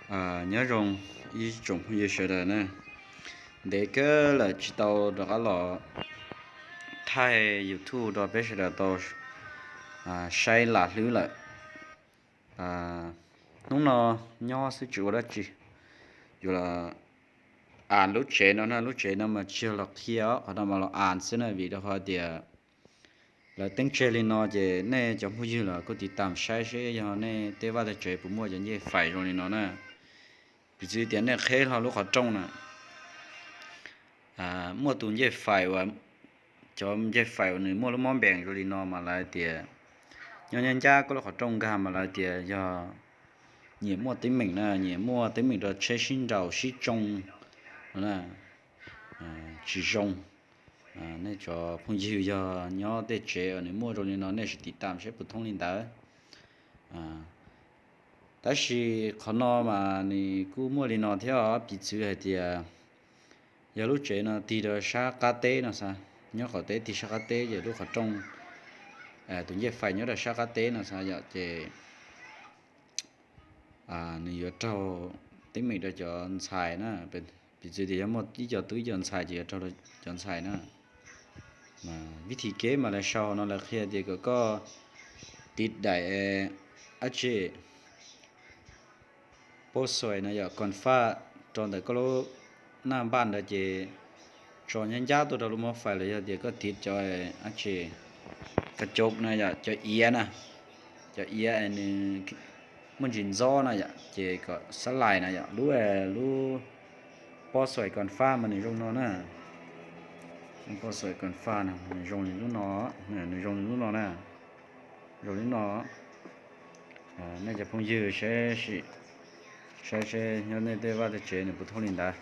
Nyob zoo ib tsoom phooj ywg sawv daws na, ntev kawg lawm tsis tau rov qab los thaij YouTube rau peb sawv daws tau saib lam hlwb lawm. Hnub no nyob xwb tsis ua dab tsi, yuav los as lub tsev no na, lub tsev no mas tsis yog los qhia os, qhov no mas los as xwb na, vim rau qhov tias lawv teeb tseg li no ces nej cov phooj ywg los kuj tiv tam saib seb yog nej tej vaj tej tsev puas muaj cov ncej fais zoo li no na. Piv txwv tias nej qheb hlo lub qhov rooj na, muaj tus ncej fais uas, cov ncej fais uas nws muaj lub mob npees zoo li no mas lawv tias, nyob nyob ncaj koj lub qhov rooj nkag mas lawv tias yog nyiam muaj teeb meem na, nyiam muaj teeb meem rau tsheb sib nraus sib tsoo no na, tsis zoo. Nej cov phooj ywg yog nyob tej tsev uas nws muaj zoo li no nej sim tiv tam saib puas thoob li ntawd. Tab sis qhov no mas nws kuj muaj li no thiab os, piv txwv hais tias yog lub tsev no tig rau sab qab teb no xav, nyob qaum teb tig sab qab teb ces lub qhov rooj, tus ncej fais nyob rau sab qab teb no xav yom, ces nws yuav raug teeb meem rau cov ntxhais na. Piv txwv tias yog muaj ib co tub ib co ntxhais ces yuav raug cov ntxhais na. Vib thim kev mas lawv sau no lawv qhia tias kom koj tiv daim dab tsi, pos xuais no yom, koos faj rau ntawm koj lub naj npaj ntawd ces tso nyob ncaj tuaj rau lub mob fais los yog tias koj tiv cov dab tsi, ka cov no yom, cov iav na, cov iav nws muaj ntsis ntxob no yom, ces kom xab lais no yom, lub, lub pos xuais koos faj mas nws zoo no na. Pos xuais koos faj no nws zoo li lub no, nws zoo li lub no na, zoo li no. Nej cov phooj ywg saib, saib seb nyob nej tej vaj tej tsev nws puas thoob li ntawd.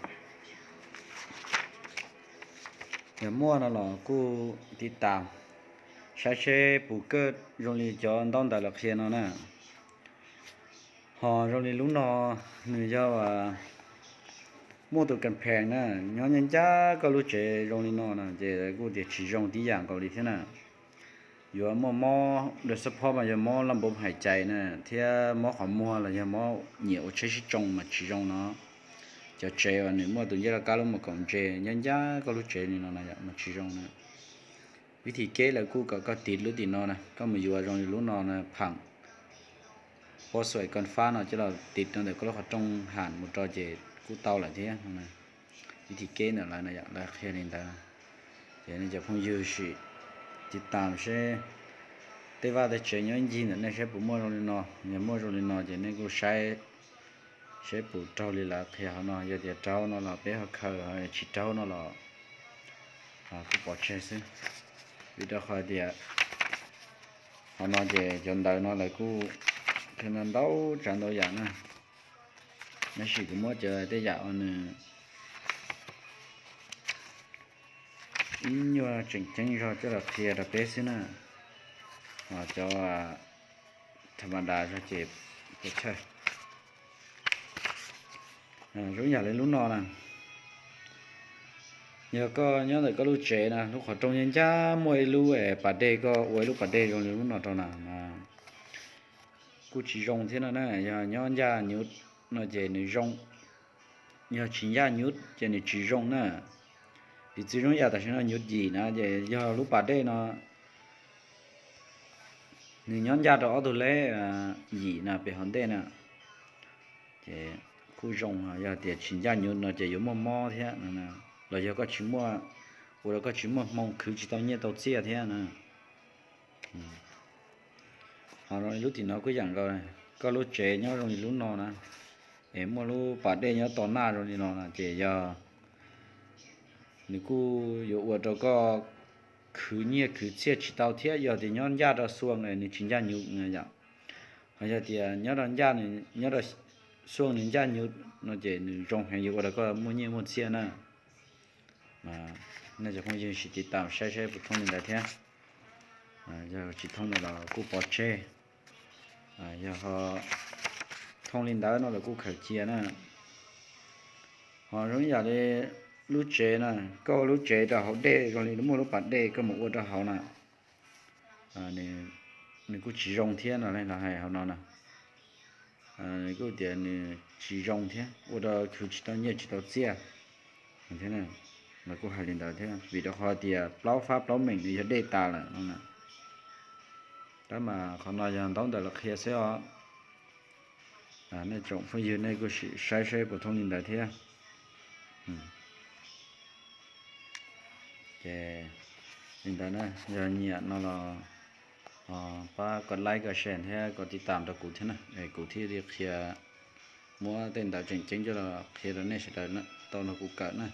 Yog muaj no los kuj tiv tam saib seb puas kawg zoo li cov ntaub ntawv lawv qhia no na. Ho zoo li lub no, nws yog muaj tus kas phees na, nyob nyob ncaj koj lub tsev zoo li no na ces kuj tias tsis zoo tib yam nkaus li thiab na. Yuav muaj mob, dawm xab phob mas yog mob laj npoo hais cais na, thiab mob qhov muag los yog mob nyiam ua tsheb sib tsoo mas tsis zoo no. Cov tsev uas nws muaj tus ncej laj kab lub mus kaum ntses nyob ncaj koj lub tsev li no na yom mas tsis zoo na. Vib thim kev lawv kuj kom koj tiv lub tim no na, koj mus yuav zoo li lub no na, phaam pos xuais koos faj no coj los tiv rau ntawm koj lub qhov rooj ham mus rau ces kuj tau lawm thiab no. Vib thim kev ntawm lawv no yom, lawv qhia li ntawd. Ces nej cov phooj ywg sim tiv tam seb tej vaj tej tsev nyob ib ncig ntawm nej saib puas muaj zoo li no. Yog muaj zoo li no ces nej kuj saib seb puas raug li lawv qhia hauv no. Yog tias raug no los peb ho khaws, tsis raug no los kuj pov tseg xwb. Vim rau qhov tias qhov no ces cov ntawv no lawv kuj qhia ntau tsav ntau yam na. Tab sis kuv muab cov tej yam uas nws ib nyuag tseem ceeb zog coj los qhia rau peb xwb na. Cov tham ma das zog ces pes tsawg. Zoo yam li lub no na, yog koj nyob ntawm koj lub tsev na, lub qhov rooj ncaj ncaj muaj ib lub pas dej, koj ua ib lub pas dej zoo li lub no rau na, kuj tsis zoo thiab no na. Yog nyob ncaj nyuv no ces nws zoo, yog tsis ncaj nyuv ces nws tsis zoo na. Piv txwv zoo yam tam sim no nyuv yim na ces yog lub pas dej no nws nyob ncaj rau ob tug leb yim na pem hauv ntej na, ces kuj zoo. Yog tias tsis ncaj nyuv no ces yuav muaj mob thiab no, los yog koj tsis muaj, ua rau koj tsis muaj hmoo khwv tsis tau nyiaj tau txiaj thiab na. Ho lub tim no kuj yam nkaus, koj lub tsev nyob zoo li lub no na, es muaj lub pas dej nyob tom naj zoo li no na ces yog nws kuj yuav ua rau koj khwv nyiaj khwv txiaj tsis tau thiab. Yog tias nyob ncaj rau xuas nws tsis ncaj nyuv na yom, ho yog tias nyob rau ncaj, nyob rau xuas nws ncaj nyuv no ces nws zoo heev, yuav ua rau koj muaj nyiaj muaj txiaj na. Nej cov phooj ywg sim tiv tam saib seb puas thoob li ntawd thiab. Yog tsis thoob no los kuj pov tseg, yog ho thoob li ntawd no los kuj khaws cia na. Ho zoo ib yam li lub tsev na, koj ua lub tsev rau hauv dej zoo li muaj lub pas dej koj mus ua rau hauv na, nws kuj tsis zoo thiab no, los hais hauv no na. kuj tias nws tsis zoo thiab, ua rau khwv tsis tau nyiaj tsis tau txiaj thiab. Los kuj hais li ntawd thiab, vim rau qhov tias plaub fab plaub meem nws yog dej tas lawm no na. Tab mas qhov no yog ntaub ntawv los qhia xwb os. Nej tsoom phooj ywg nej kuj sim saib saib puas thooj li ntawd thiab. Ces li ntawd na, yog nyiam no los pab kom like kom share thiab kom tiv tam rau kuv thiab na, es kuv thiaj li qhia, muab tej ntawv tseem ceeb coj los qhia rau nej sawv daws tau nrog kuv kawm na.